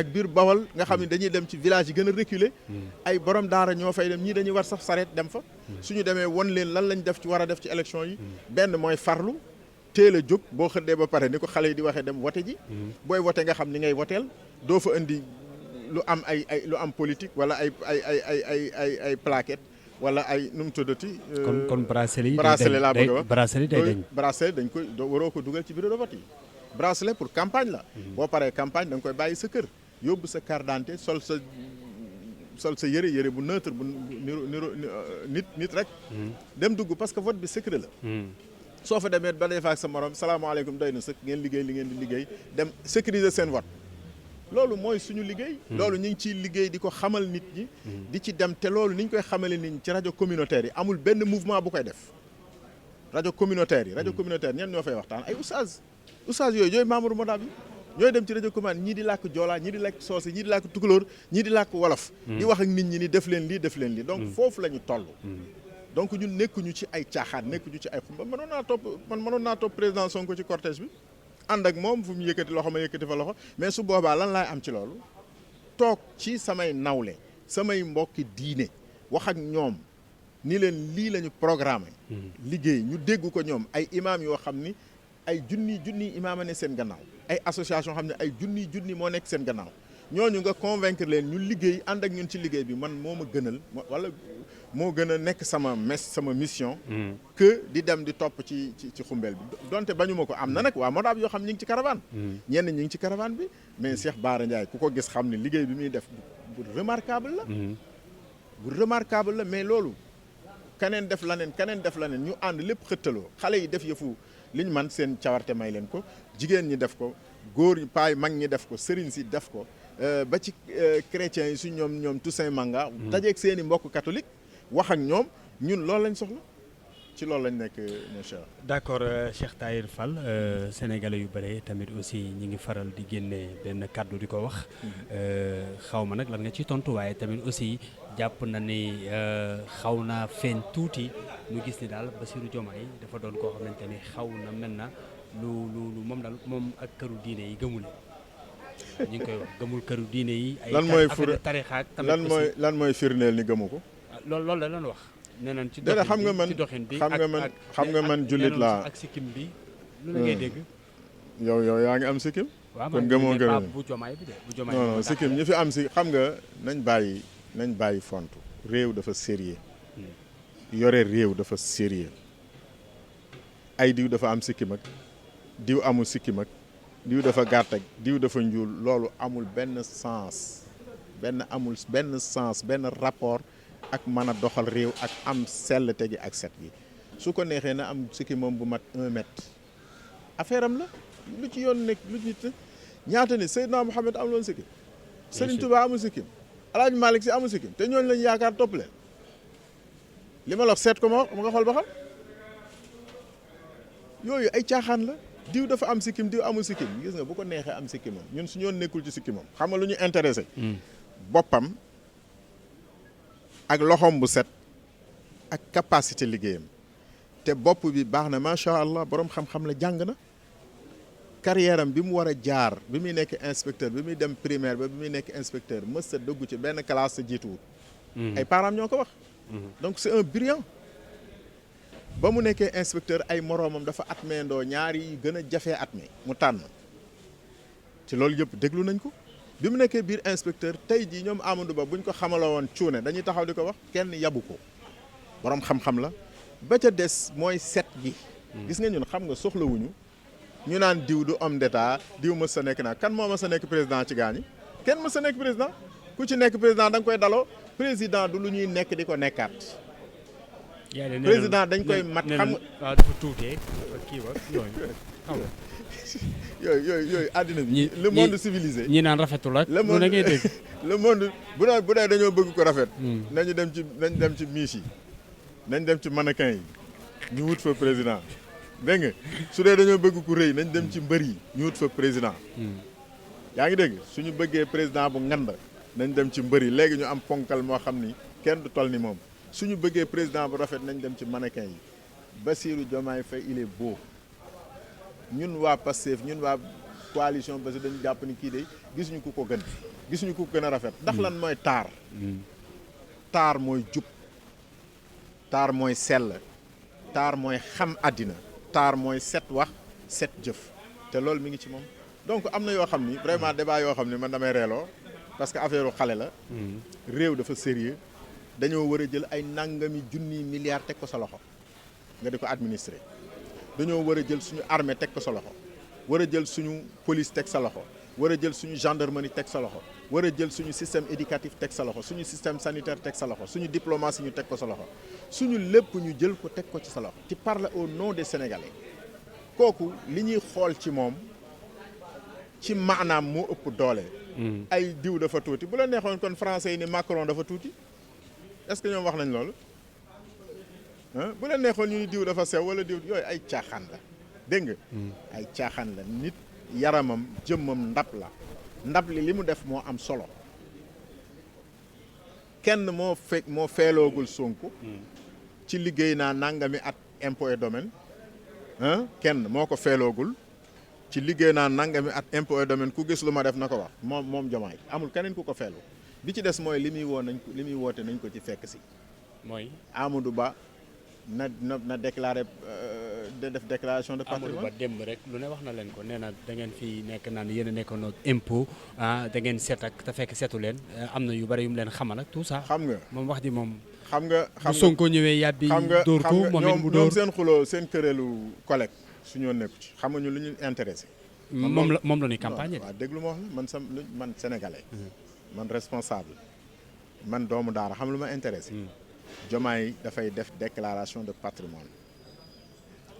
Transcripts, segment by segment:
ak biir Bawol nga xam ne dañuy dem ci village yi gën a reculé ay borom daara ñoo fay dem ñii dañuy war sax sareet dem fa suñu demee won leen lan lañ def ci war a def ci élection yi benn mooy farlu teel a jóg boo xëddee ba pare ni ko xale yi di waxee dem wote ji booy wote nga xam ni ngay woteel doo fa indi lu am lu am politique wala ay plaquette wala ay nu mu tuddati. kon bracelet laa bëgg a wax bracelet day dañ. bracelet dañ koy waroo ko dugal ci bureau de vote yi. bracelet pour campagne la. boo paree campagne da nga koy bàyyi sa kër yóbbu sa carte d'identité sol sa yëre bu neutre bu niru nit rek. dem dugg parce que vote bi secret la. soo fa demee ba dee fa ak sa morom salaamaaleykum doy na sëkk ngeen liggéey li ngeen di liggéey dem sécuriser seen vote. loolu mooy suñu liggéey. loolu ñu ngi ciy liggéey di ko xamal nit ñi. di ci dem te loolu ni ñu koy xamale nit ñi ci rajo communautaire yi amul benn mouvement bu koy def. rajo communautaire yi. rajo communautaire ñenn ñoo fay waxtaan ay oustaz yooyu ñooy membre Moddap yi ñooy dem ci rajo communautaire ñii di làkk joolaa ñii di làkk soose ñii di làkk tukulóor ñii di làkk wolof. di wax ak nit ñi ni def leen lii def leen lii. donc foofu la ñu toll. donc ñun nekkuñu ci ay caaxaan nekkuñu ci ay xumba mënoon naa topp président Sonko ci cortège bi. ànd ak moom fu mu yëkkati loxo ma yëkkati fa loxo mais su boobaa lan laay am ci loolu toog ci samay nawle samay mbokki diine wax ak ñoom ni leen lii la ñu programmé. liggéey ñu dégg ko ñoom ay imaam yoo xam ni ay junni imaam a ne seen gannaaw ay association xam ne ay junni moo nekk seen gannaaw ñooñu nga convaincre leen ñu liggéey ànd ak ñun ci liggéey bi man moo ma gënal wala moo gën a nekk sama mission. que di dem di topp ci xumbeel bi donte bañu ma ko am na nag waa Moddap yoo xam ñi ngi ci caravane. ñenn ñi ngi ci caravane bi mais Cheikh Bara Ndiaye ku ko gis xam ne liggéey bi muy def bu remarquable la. bu remarquable la mais loolu keneen def laneen ñu ànd lépp xëttaloo xale yi def yëfu liñ man seen cawarte may leen ko jigéen ñi def ko góor ñi paay mag ñi def ko sëriñ si def ko ba ci chrétiens yi su ñoom Toussaint Manga. dajeeg seen i mbokk catholique. wax ak ñoom ñun loolu lañ soxla ci loolu lañ nekk macha allah. d'accord Cheikh Tahirou Fall sénégalais yu bare tamit aussi ñi ngi faral di génne benn kàddu di ko wax. xaw ma nag lan nga ci tontu waaye tamit aussi jàpp na ni xaw naa feeñ tuuti ñu gis ni daal Bassirou Diomaye dafa doon koo xamante ni xaw na mel na lu moom daal moom ak këru diine yi gëmul. ñu ngi koy wax gëmul këru diine yi. ay affaire tarixaak tamit lan mooy firndeel ni gëmu ko. loolu la doon wax. nee nañ ci doxin bi xam nga man jullit laa ak sikkim bi. lu la ngay dégg. yow yaa ngi am sikkim. kon gëmoo gën bu Diomaye bi de bu Diomaye non sikkim ñi fi am si xam nga nañ bàyyi fontu réew dafa sérieux yore réew dafa sérieux ay diw dafa am sikkim ak diw amul sikkim ak diw dafa gàtt ak diw dafa njuul loolu amul benn sens benn rapport ak mën a doxal réew ak am sellte gi ak set gi su ko neexee na am sikkim moom bu mat 1 mètre affaire am la lu ci yoon nekk lu ci ñaata ni Seydina Mouhamed am loon sikkim Serigne Touba amul sikkim Alaaji Malick Si amul sikkim te ñooñu lañ yaakaar topp leen li ma la wax seet ko ma nga xool ba xam yooyu ay caaxaan la diw dafa am sikkim diw amul sikkim gis nga bu ko neexee am sikkimam ñun su ñoon nekkul ci sikkimam xam nga lu ñu intéressé boppam ak loxoom bu set ak capacité liggéeyam te bopp bi baax na macha allah borom xam-xam la jàng na carrière am bi mu war a jaar bi muy nekk inspecteur bi muy dem primaire ba bi muy nekk inspecteur mës a dugg ci benn classe sa jiituwut ay parents ñoo ko wax donc c'est un brillant ba mu nekkee inspecteur ay moroomam dafa atmeendoo ñaar yi gën a jafee atme mu tànn ci loolu yëpp déglu nañ ko bi mu nekkee biir inspecteur tey jii ñoom Amadou Ba buñ ko xamala woon cuune dañuy taxaw di ko wax kenn yabu ko borom xam-xam la ba ca des mooy set gi gis nga ñun xam nga soxlawuñu ñu naan diw du homme d'état diw mës sa nekk naa kan moo mës sa nekk président ci gaañi kenn mës sa nekk président ku ci nekk président da nga koy daloo président du lu ñuy nekk di ko nekkaat président dañ koy mat xam nga waaw dafa tuutee kii wa yooyu xam nga yooyu àddina bi le monde civilisé ñi naan rafetul ak lu ne ngay dégg le monde bu dee dañoo bëgg ko rafet nañ dem ci miis yi nañ dem ci mannequin yi ñu wut fa président dégg nga su dee dañoo bëgg ku rëy nañ dem ci mbër yi ñu wut fa président yaa ngi dégg suñu bëggee président bu ngand nañ dem ci mbër yi léegi ñu am ponkal moo xam ni kenn du toll ni moom suñu bëggee président bu rafet nañ dem ci mannequin yi Bassirou Diomaye Faye il est beau ñun waa Pastef ñun waa coalition parce que dañu jàpp ni kii de gisuñu ku ko gën gisuñu ku ko gën a rafet ndax lan mooy taar taar mooy jub taar mooy sell taar mooy xam àddina taar mooy set wax set jëf te loolu mi ngi ci moom donc am na yoo xam ni vraiment débat yoo xam ni man damay reeloo parce que affaire u xale la réew dafa sérieux dañoo war a jël ay nangami junni milliards teg ko sa loxo nga di ko administrer dañoo war a jël suñu armée teg ko sa loxo war a jël suñu police teg sa loxo war a jël suñu gendarmerie teg sa loxo war a jël suñu système éducatif teg sa loxo suñu système sanitaire teg sa loxo suñu diplomatie ñu teg ko sa loxo suñu lépp ñu jël ko teg ko ci sa loxo ci parle au nom des Sénégalais kooku li ñuy xool ci moom ci maanaam moo ëpp doole. ay diw dafa tuuti bu la neexoon kon français yi ni Macron dafa tuuti est-ce que ñoom wax nañ loolu bu la neexoon ñu ni diw dafa sew wala diw yooyu ay caaxaan la dégg nga ay caaxaan la nit yaramam jëmmam ndab li mu def moo am solo kenn moo feeloogul Sonko ci liggéey naa nangami at impôt et domaine kenn moo ko feeloogul ci liggéey naa nangami at impôt et domaine ku gis lu ma def na ko wax moom Diomaye amul keneen ku ko feelu bi ci des mooy li muy woote nañ ko ci fekk si mooy Amadou Ba na déclaré def déclaration de patrimoine. Amadou Ba démb rek lu ne wax na leen ko nee na da ngeen fi nekk naan yéen a nekkoon ak impôt da ngeen seet ak te fekk seetu leen am na yu bari yu mu leen xamal ak tout ça. xam nga moom wax ji moom. xam nga bu Sonko ñëwee yàbbi dóor ko moom it mu dóor ñoom seen xuloo seen këreelu collègue suñoo nekku ci xam nga ñu lu ñu intéressé. moom la ñuy campagne. waaw déglu ma wax la man sénégalais. man responsable man doomu daara xam lu ma intéressé. Diomaye dafay def déclaration de patrimoine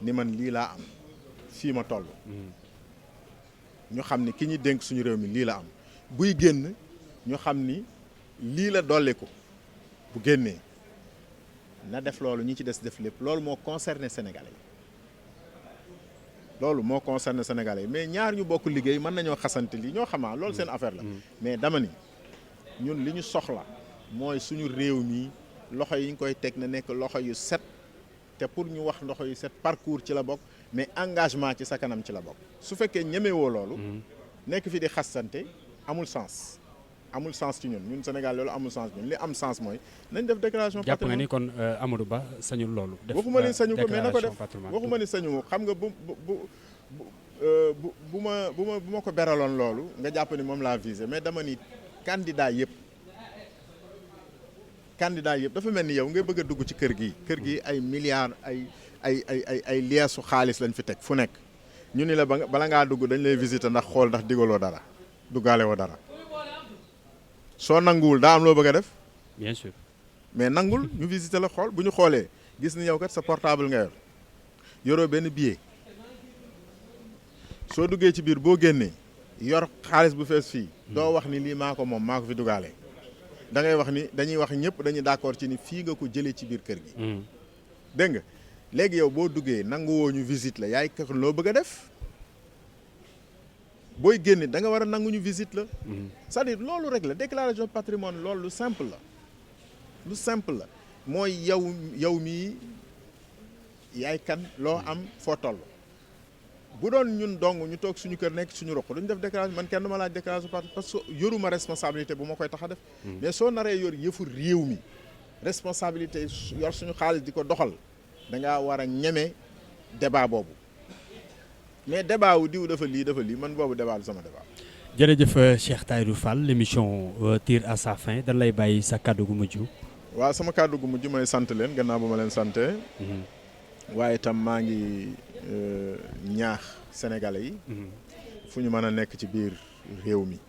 ni man lii laa am fii ma toll. ñu xam ni ki ñu dénk suñu réew mi lii la am buy génn ñu xam ni lii la dolli ko bu génnee na def loolu ñi ci des def lépp loolu moo concerné Sénégalais yi mais ñaar ñu bokk liggéey mën nañoo xasante lii ñoo xamaa loolu seen affaire la. mais dama ni ñun li ñu soxla mooy suñu réew mi. loxo yi ñu koy teg na nekk loxo yu set te pour ñu wax loxo yu set parcours ci la bokk mais engagement ci sa kanam ci la bokk su fekkee ñemewoo loolu nekk fi di xasante amul sens ci ñun Sénégal loolu amul sens ñun li am sens mooy nañ def déclaration jàpp nga ni kon Amadou Ba sañul loolu def waxuma ni sañu ko mais na ko def waxuma ni sañu xam nga bu ma ko beraloon loolu nga jàpp ni moom laa visé mais dama ni candidat yëpp dafa mel ni yow ngay bëgg a dugg ci kër gi ay milliards ay liesu xaalis lañ fi teg fu nekk ñu ni la bala ngaa dugg dañ lay visiter ndax xool ndax digaloo dara duggaale woo dara soo nanguwul daa am loo bëgg a def. bien sûr mais nangul ñu visiter la xool bu ñu xoolee gis ni yow kat sa portable nga yoroo benn billet soo duggee ci biir boo génnee yor xaalis bu fees fii doo wax ni lii maa ko moom maa ko fi duggaale. da ngay wax ni dañuy wax ñëpp dañuy d'accord ci ni fii nga ko jëlee ci biir kër gi. dégg nga léegi yow boo duggee nanguwoo ñu visite la yaay kër loo bëgg a def booy génne da nga war a nangu ñu visite la. c'est-à-dire loolu rek la déclaration de patrimoine loolu lu simple la mooy yow mii yaay kan loo am foo toll. bu doon ñun dong ñu toog suñu kër nekk suñu roq duñu def déclaration man kenn du ma laaj déclaration parce que yoruma responsabilité bu ma koy tax a def. mais soo naree yor yëfu réew mi responsabilité yor suñu xaalis di ko doxal da ngaa war a ñeme débat boobu mais débat wu diw dafa lii man boobu débat du sama débat. jërëjëf Cheikh Tahirou Fall l'émission tire à sa fin dañ lay bàyyi sa kàddu gu mujj. waaw sama kàddu gu mujj mooy sant leen gannaaw ba ma leen sante waaye itam maa ngi ñaax sénégalais yi fu ñu mën a nekk ci biir réew mi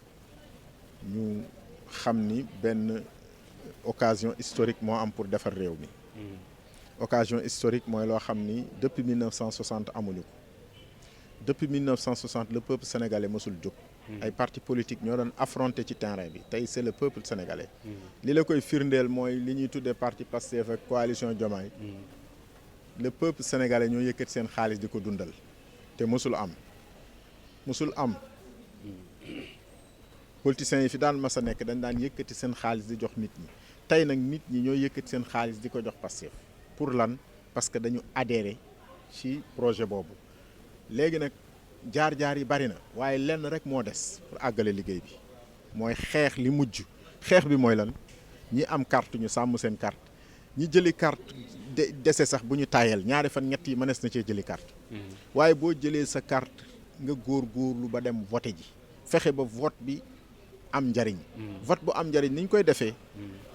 ñu xam ni benn occasion historique moo am pour defar réew mi occasion historique mooy loo xam ni depuis 1960 amuñu ko depuis 1960 le peuple sénégalais mësul jóg ay partis politiques ñoo doon affronté ci terrain bi tey c'est le peuple sénégalais li la koy firndeel mooy li ñuy tuddee parti Pastef ak coalition Diomaye le peuple sénégalais ñoo yëkkati seen xaalis di ko dundal te mësul am politiciens yi fi daan mas a nekk dañ daan yëkkati seen xaalis di jox nit ñi tey nag nit ñi ñoo yëkkati seen xaalis di ko jox Pastef pour lan parce que dañu adhéré ci projet boobu léegi nag jaar-jaar yi bari na waaye lenn rek moo des pour àggale liggéey bi mooy xeex li mujj xeex bi mooy lan ñi am carte ñu sàmm seen carte ñi jëli carte dese sax bu ñu tàyyel ñaari fan ñett yi mënees na cee jëli carte waaye boo jëlee sa carte nga góorgóorlu ba dem voté ji fexe ba vote bi am njariñ vote bu am njariñ ni ñu koy defee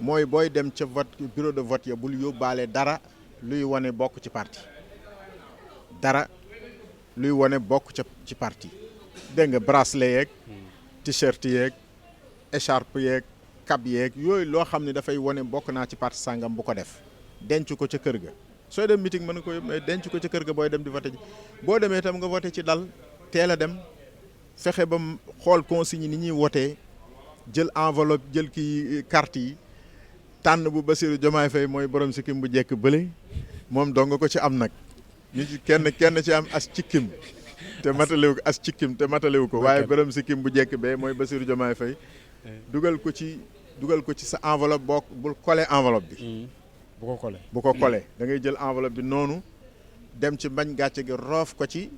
mooy booy dem ca vote bureau de vote ya bul yóbbaale dara luy wane bokk ci parti dara luy wane bokk ci parti dégg nga bracelet yeeg t-shirt yeeg écharpe yeeg cap yeeg yooyu loo xam ne dafay wane bokk naa ci parti sàngam bu ko def denc ko ca kër ga sooy dem meeting mën na ko yóbbu mais denc ko ca kër ga booy dem di voté ji boo demee itam nga voté ci dal teel a dem fexe ba xool consigne ni ñuy wotee jël enveloppe jël kii carte yi tànn bu Bassirou Diomaye Faye mooy borom sikkim bu jekk bële moom dong nga ko ci am nag ñu ci kenn ci am as cikkim te matalewu ko as cikkim te matalewu ko waaye borom sikkim bu jekk bee mooy Bassirou Diomaye Faye dugal ko ci sa enveloppe bul coller enveloppe bi bu ko coller da ngay jël enveloppe bi noonu dem ci bañ gàcce gi roof ko ci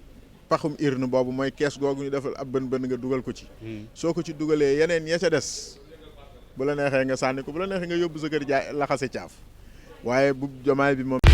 paxum urne boobu mooy kees googu ñu defal ab bën nga dugal ko ci soo ko ci dugalee yeneen ya ca des bu la neexee nga sànni ko bu la neexee nga yóbbu sa kër jaay laxase caaf waaye bu Diomaye bi moom